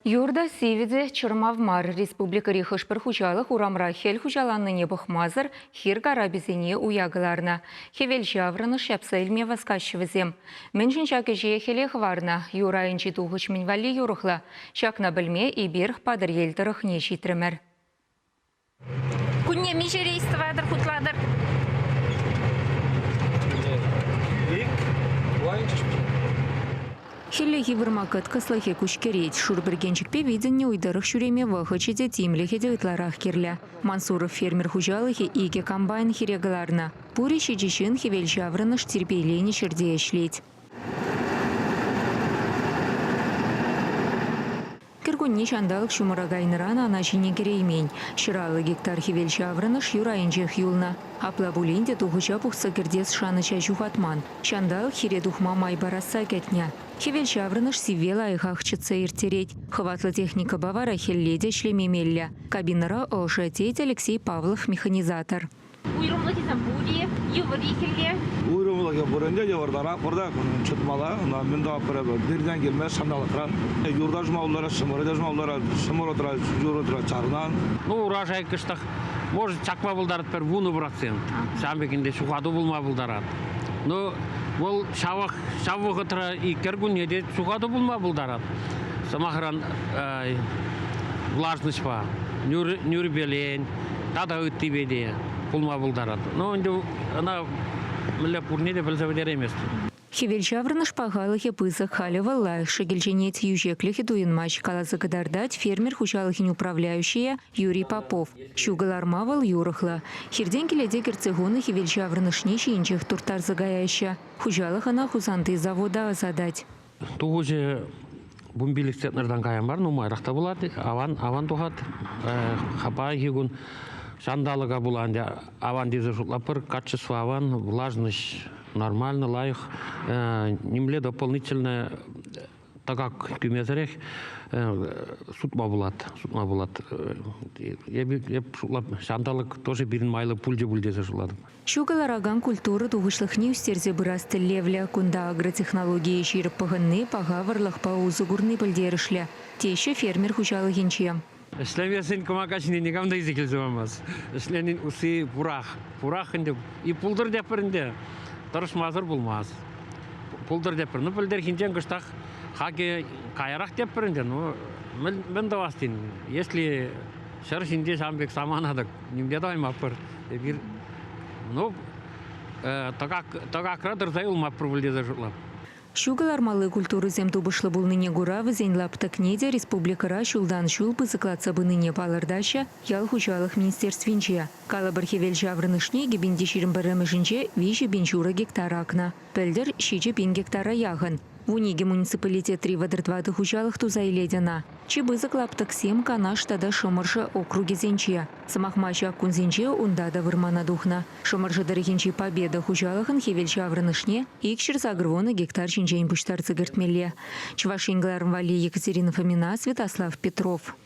Юр та, сивӗ те чӑрмав мар. Республикӑри хӑш-пӗр хуҫалӑх урамра хӗл хуҫаланнине пӑхмасӑр хир карапӗсене уя кӑларнӑ. Хӗвел ҫаврӑнӑш ҫапса илме васкаҫҫӗ вӗсем. Мӗншӗн ҫак ӗҫе хӗле хӑварнӑ? Юр айӗнчи тухӑҫ мӗн валли юрӑхлӑ? Ҫакна пӗлме эпир Патӑрьел тӑрӑхне ҫитрӗмӗр. Кунне миҫе рейс тӑватӑр, хутлатӑр? Ик, Хӗллехи вырма кӑткӑслӑхӗ куҫкӗрет. Шур пӗркенчӗкпе витӗннӗ уй тӑрӑх ҫӳреме вӑхӑчӗ те, тимлӗхӗ те ытларах кирлӗ. Мансуров фермер хуҫалӑхӗ икӗ комбайн хире кӑларнӑ. Пурӗ ҫичӗ ҫын хӗвелҫаврӑнӑш тирпейленӗ ҫӗрте ӗҫлет. Кӗркунне ҫанталӑк ҫумӑра кайнӑран ана ҫине кӗреймен. 150 гектар хӗвел ҫаврӑнӑш юр айӗнчех юлнӑ. Апла пулин те тухӑҫа пухса кӗртес шанӑҫа ҫухатман. Ҫанталӑк хире тухма май парасса кӗтнӗ. Хӗвел ҫаврӑнӑш сивве лайӑхах чӑтса ирттерет. Хӑватлӑ техникӑпа вара хӗлле те ӗҫлеме меллӗ. Кабинӑра ӑшӑ, тет Алексей Павлов механизатор. Уйрӑмлӑхӗсем пур-и, йывӑр-и хӗлле? Уйрӑмлӑхӗ пур ӗнтӗ, йывӑртарах пур та, чӑтмалла. Ӑна мӗн тӑватпӑр эпӗ? Пиртен килмест ҫанталӑкран. Юрта ҫума пултарать, ҫумӑра та ҫума пултарать, ҫумӑр утра, юр утра чарӑнан. Ну, урожай кӑштах, может, чакма пултарать пӗр 10%. Ҫавӑн пек ӗнтӗ ҫухату пулма пултарать. Ну, вӑл ҫавах, ҫав вӑхӑтра и кӗркунне те ҫухату пулма пултарать. Сӑмахран, влажноҫпа, нӳрпелен, тата ыттипе те пулма пултарать. Ну, ӗнтӗ ӑна мӗнле пурне те пӗлсе пӗтерейместӗн. Хӗвелҫаврӑнӑш пахалӑхӗ пысӑк, халӗ вӑл лайӑх шӗкӗлченет, йӳҫеклӗхӗ туйӑнмасть, каласа кӑтартать фермер хуҫалӑхӗн управляющийӗ Юрий Попов. Ҫу кӑларма вӑл юрӑхлӑ. Хиртен кӗлете кӗртсе хунӑ хӗвелҫаврӑнӑшне ҫийӗнчех турттарса каяҫҫӗ. Хуҫалӑх ӑна Хусанти завода ӑсатать. Тухӑҫӗ 15 центнертан кая мар, нумайрах та пулать, аван, аван тухать. Паянхи кун ҫанталӑка пула ӗнтӗ аван тесе шутлатпӑр. Качество аван, влажность нормально, лайӑх. Нимле дополнительное тӑкак кӳмесӗрех сутма пулать, сутма пулать. Эп шутлап, ҫанталӑк тоже пирӗн майлӑ пулчӗ пуль тесе шутлатӑп. Ҫу кӑларакан культура тухӑҫлӑхне ӳстерсе пырас тӗллевлӗ. Кунта агротехнологие ҫирӗп пӑхӑнни паха вӑрлӑхпа усӑ курни пӗлтерӗшлӗ, теҫҫӗ фермер хуҫалӑхӗнче. Ӗҫлемесен кӑмака ҫине никам та илсе килсе памасть. Ӗҫленин усси пурах. Пурах ӗнтӗ. И пултӑр тепӗр ӗнтӗ. Тӑрӑшмасӑр пулмасть. Пултӑр тепӗр. Ну, пӗлтӗрхинчен кӑштах хакӗ каярах тепӗр ӗнтӗ. Ну, мӗн тӑвас тен? Если ҫӗр ҫинче ҫавӑн пек самана-тӑк, нимте тӑваймастпӑр. Эпир, ну, тӑкакра тӑрса юлмастпӑр пуль тесе шутлап. Ҫу кӑлармалли культурӑсем тупӑшлӑ пулнине кура вӗсен лаптӑкне те республикӑра ҫултан-ҫул пысӑклатса пынине палӑртаҫҫӗ ял хуҫалӑх министерствинче. Калӑпӑр, хӗвел ҫаврӑнӑшне 2021-мӗшӗнче 3,5 ҫурӑ гектар акнӑ. Пӗлтӗр 7,000 гектара яхӑн. 12 муниципалитетри 34 хуҫалӑх туса илет ӑна. Чи пысӑк лаптӑксем Канаш тата Шӑмӑршӑ округӗсенче. Сӑмах май, ҫак кунсенче унта та вырмана тухнӑ. Шӑмӑршӑ тӑрӑхӗнчи Победа хуҫалӑхӑн хӗвел ҫаврӑнӑшне 280 гектар ҫинчен пуҫтарса кӗртмелле. Чӑваш Ен кӑларӑм валли Екатерина Фомина, Святослав Петров.